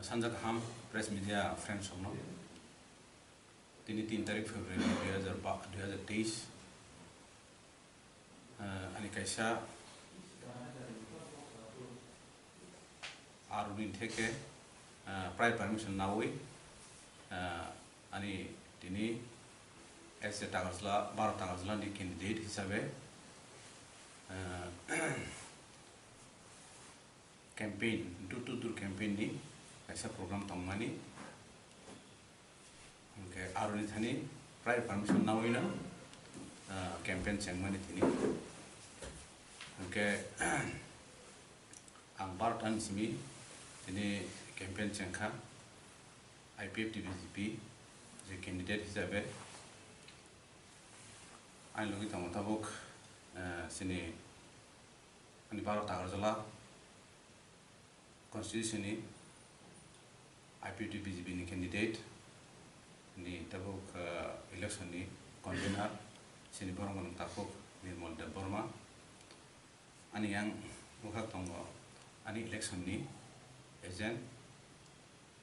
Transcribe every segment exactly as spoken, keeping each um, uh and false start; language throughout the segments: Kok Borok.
Sanja kaham press media friends rokno. Tini tin tarik February dui hazar ba-, dui hazar teis. Ah, ani kaisa aroni theke, ah, prior permission nawi, ah, ani tini as a Takarjala, baro Takarjala ni candidate hisabe, ah, campaign, door to door campaign ni kaisa program tongmani. Hwnkhe aroni thani prior permission nawino, ah, campaign chengmani thini. Hwnkhe ang baro tani simi tini campaign chengkha I P F T B J P je candidate hisabe. Ani logi tongo tabuk, ah, chini ani baro Takarjala constituency ni I P F T B J P ni candidate ni tabuk, ah, election ni convener chini borok mwnang takhuk Nirmal Debbarma. Ani yang bwkhak tongo ani election ni agent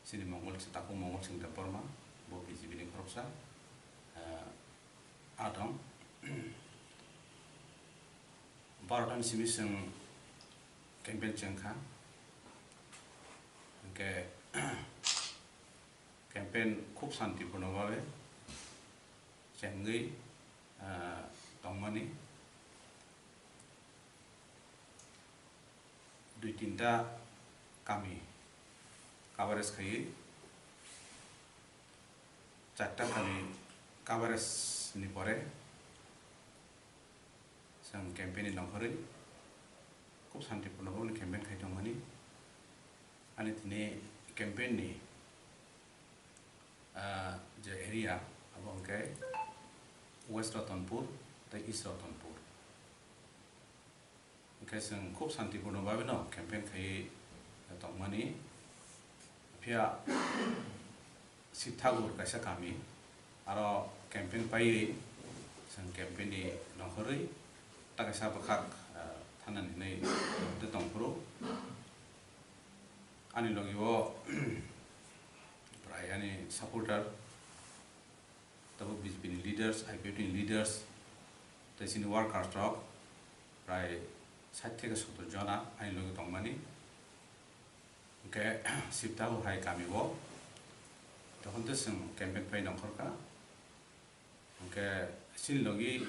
chini Mongol, takhuk Mongol Singh Debbarma, bo B J P ni khoroksa, ah, atong. Baro tani simi chwng campaign chengkha. Hwnkhe campaign khub santipurno bhabe chengwi, ah, tongmani. Dui tinta kami coverage khaiwi, charta kami coverage ni pore chwng campaign ni nongkhorwi khub santipurno bhabe campaign khai tongmani. Ani tini campaign ni, ah, je area abo hwnkhe West Ratanpur tei East Ratanpur. Hwnkhe chwng khub santipurno bhabe no campaign khaiwi tongmani. Phiya Sibthagur kaisa kami, aro campaign paiwi chwng campaign ni nongkhorwi ta kaisa bwkhak, ah, thanani hinwi tongphuru. Ani logi o prai ani supporter, tabuk B J P ni leaders, I P F T ni leaders, tei chini workers rok prai sait theke sottor jona ani logi tongmani. Hwnkhe Sibthagur hai kami o, tokon tei chwng campaign pai nongkhorkha. Hwnkhe chini logi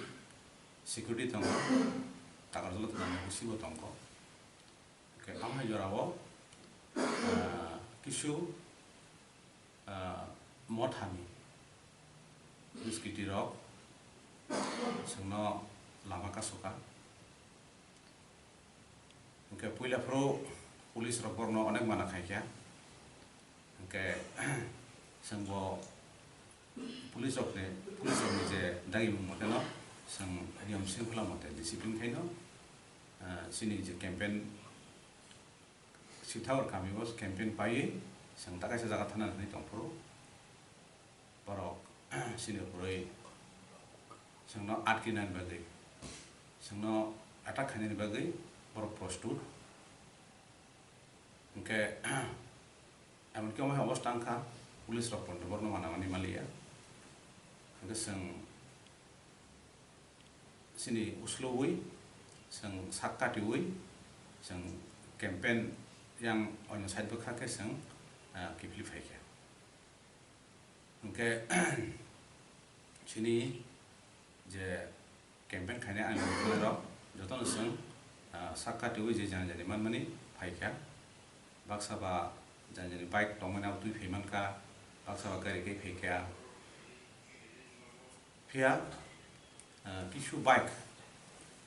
security tongo, Takarjala tongo, bisingo tongo. Hwnkhe amhai jorao, ah, kisu, ah, mothani duskiti rok chwngno lama kasoka. Hwnkhe puila phuru police rok borokno onek mana khaikha. Hwnkhe chwngbo police rokni, police rokni je dagimung moteno chwng niyom shringkhola mote discipline khaino, ah, chini je campaign Sibthagur kami o campaign paiwi chwng ta kaisa jaga thana hinwi tongphuru. Borok chini kwrwi chwngno atkinani bagwi, chwngno attack khainani bagwi borok prostut. Hwnkhe, emonki omo hai obostha wngkha, police rok pono borokno manamani maliya. Hwnkhe chwng chini uslowi, chwng sak katiwi, chwng campaign yang oino side bwkha khe chwng, ah, kiphilwi phaikha. Hwnkhe chini je campaign khainai ani logi rok jotono chwng, ah, sak katiwi je jani jani manmani phaikha. Baksa ba jani jani bike tongmani abo twi phaimankha, baksa ba gari khe phaikha. Phiya, ah, kisu bike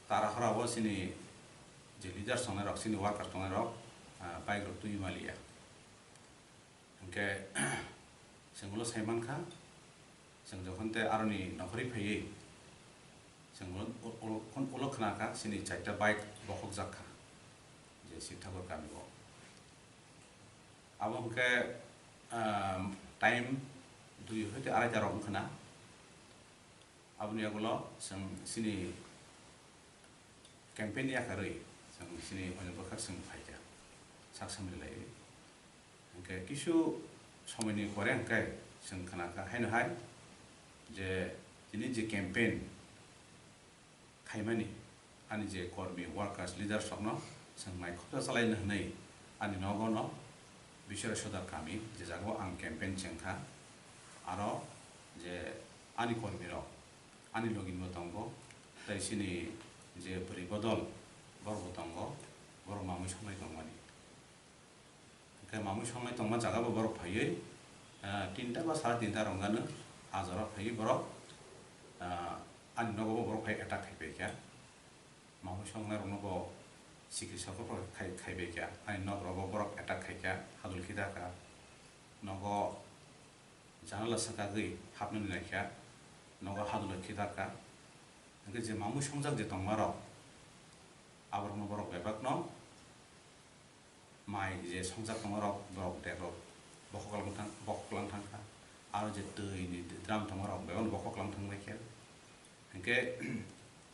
tara hora o chini je leaders tongnai rok, chini workers tongnai rok, ah, bike rok twi maliya. Hwnkhe chwng ulo sai mankha, chwng jokhon tei aroni nokhorwi phaiwi, chwng ulo, ulo, ulo khna kha, chini chaita bike bokhokjak kha, je Sibthagur kami o. Abo hwnkhe, ah, time dui hoi tei arai ta rok wngkha na. Aboni yagulo chwng chini campaign yakarwi chwng chini oino bwkhak chwng phaikha sak samri laiwi. Hwnkhe kisu somoini pore hwnkhe chwng khnakha haino hai je tini je campaign khaimani ani je kormi, workers, leaders rokno chwng naikhoksa chalaina hwnwi ani nogo no Biswara Sodar kami je jagao ang campaign chengkha. Aro je ani kormi rok ani logi bo tongo, tei chini je bwrwi bodol borok bo tongo, borok mamui songnai tongmani. Hwnkhe mamui songnai tongma jaga bo borok phaiwi, ah, tinta ba sara tinta rwngano a jora phaiwi borok, ah, ani nogo bo borok phai attack khai paikha. Mamui songnai rokno bo sikri sokro khai, khai paikha. Ani nok rogo borok attack khaikha, hadul khidakha. Nogo janala swkagwi hapnani laikha, nogo hadul khidakha. Hwnkhe je mamui songjak je tongma rok, aborokno borok bebakno mai je songjak tongma rok borok dek rok bokhok lang thang, bokhok lang thangkha. Aro je twi ni drum tongma rok bebak bokhok lang thang laikha. Hwnkhe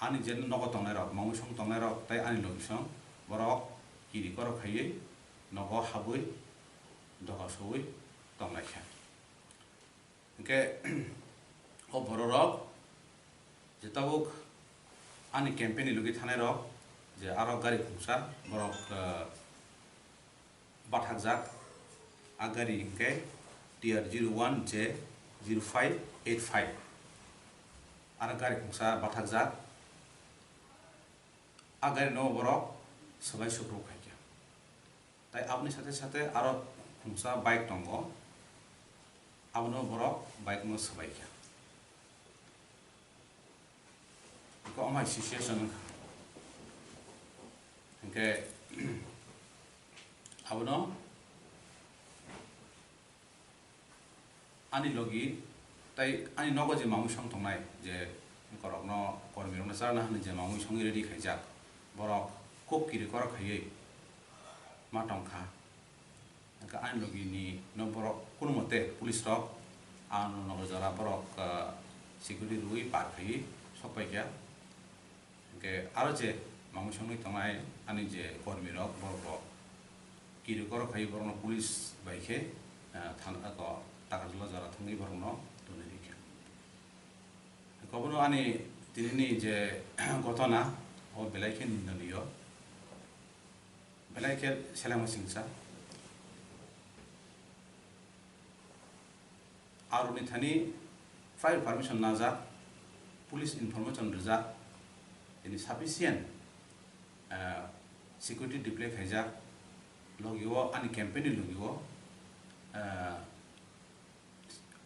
ani je nogo tongnai rok, mamui song tongnai rok tei ani logi song borok kiri korok khaiwi nogo habwi doga sowi tong laikha. Hwnkhe o bororok je tabuk ani campaign ni logi thanai rok je aro gari khungsa borok, eh, bathakjak, a gari hwnkhe T R zero one J zero five eight five, aro gari khungsa bathakjak, a gari no borok swbai sukruk khaikha. Tai aboni sate sate aro khungsa bike tongo, abono borok bike no swbaikha. Eko amai situation wngkha. Hwnkhe abono ani logi tai ani nogo je mamui song tongnai, je korokno, kormirokno charna hwnwi je mamui songwi ready khaijak, borok kok kiri korok khaiwi ma tongkha. Hwnkhe ani logi ni no borok kunu mote police rok ano nogo jora borok, ah, security rwui par khaiwi sok paikha. Hwnkhe aro je mamui songwi tongnai ani je kormi rok, borok bo kiri korok khaiwi borokno police bai khe, ah, thana o Takarjala jora thangwi borokno toni rikha. Hwnkhe obono ani tinini je ghotona o belai khe nindoniyo, belai khe selengma singsa. Aroni thani prior permission najak, police information rijak, tini sufficient, ah, security deploy khaijak, logi o ani campaign ni logi o, ah,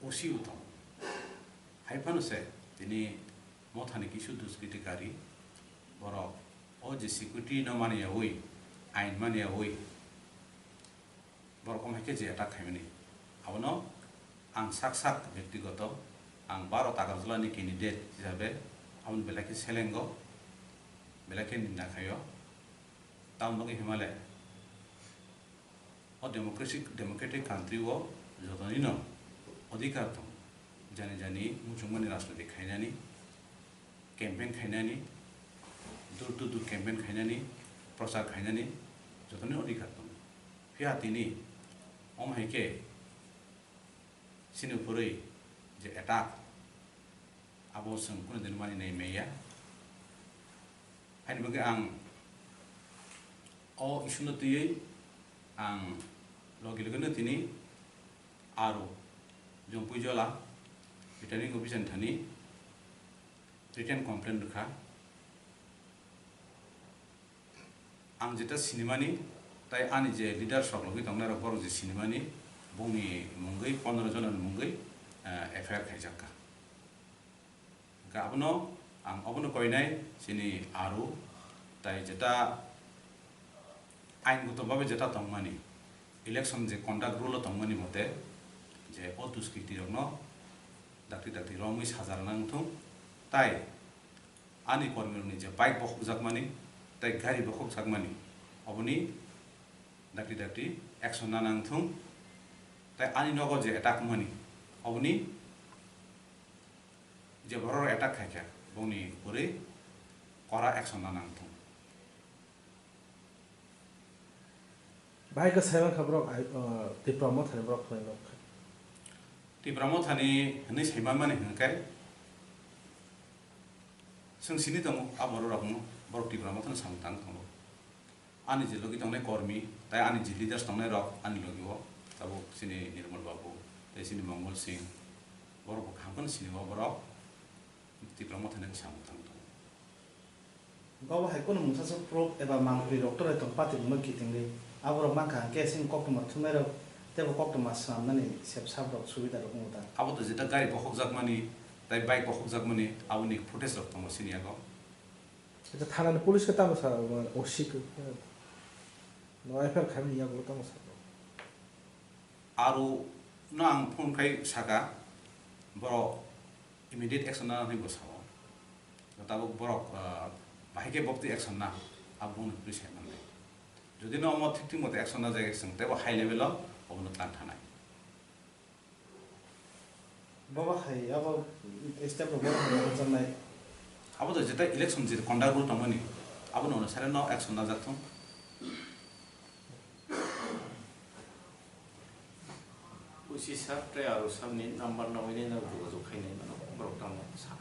O C o tongo. Hai phano se tini mothani kisu duskriti kari borok o je security no mani yaui, ain mani yaui, borok wng hai khe je attack khaimani. Abono ang sak sak bektigoto, ang baro Takarjala ni candidate hisabe aboni belai khe selengo, belai khe ninda khaio. Tamoni bagwi himale o democratic, democratic country o jotonino odhikar tongo, jani jani muchungmani rajniti khainani, campaign khainani, door to door campaign khainani, prochar khainani, jotoni odhikar tongo. Phiya tini omo hai khe chini phurwi je attack, abo chwng kunu din mani nai maya. Haini bagwi ang o issue no twiwi ang logi logi no tini aro Jompuijola returning officer ni thani written complaint rwkha. Ang jeta sinimani, tai ani je leaders rok logwi tongnai rok, borok je sinimani, bongni mungwi pondro jona ni mungwi, eh, F I R khaijak kha. Hwnkhe abono ang obono koinai chini aro tai jeta ain goto babe jeta tongmani, election je conduct rule o tongmani mote je o duskriti rokno dakti dakti romwi saja rwna wngthung, tai ani kormirokni je bike bokhokjakmani tei gari bokhokjakmani, oboni dakti dakti action nana wngthung, tei ani nogo je attack wngmani, oboni je borok attack khaikha, bongni kwrwi kora action nana wngthung. Bahai khe sai mankha borok, ai, o, Tipra Mothani borok khlai nok kha. Tipra Mothani hwnwi sai manmani hwnkhai, chwng sini tongo, a borok rokno, borok Tipra Mothani samung tang tongo. Ani je logi tongnai kormi, tai ani je leaders tongnai rok ani logi o, tabuk chini Nirmal Babu, tai chini Mongol Singh, borok bo kaham kheno sini o borok Tipra Mothani samung tang tongo. Bobo hai kunu mungsa se proof eba mangpri rok torai tong party rok no kitingwi. Abo rok mankha hwnkhe chini koktwma thumnai rok teibo koktwma swnamnani sep sap rok subida rok wngo da. Abo to jeta gari bokhok jakmani, tai bike bokhok jakmani, aboni footage rok tongo sini yago. Ita thana ni police khe tamo sa, O C khe, no F I R khaimani yago tamo sa. Aro no ang phone khai saka, borok immediate action na hinwi bo sao. Tabuk borok, ah, bahai khe bokti action na, abo wngni police hai manwi. Jodi no omo thik thik mote action na jagwi chwng teibo high level o obono tlan thanai. Bobo hai abo step rok bobo hai rwjaknai. Abo to jeta election je conduct rule tongmani, abo no sare no action na jak thung. Usi sir tei aro sir ni number no ini no jogajog khainai mano borok tamo sa.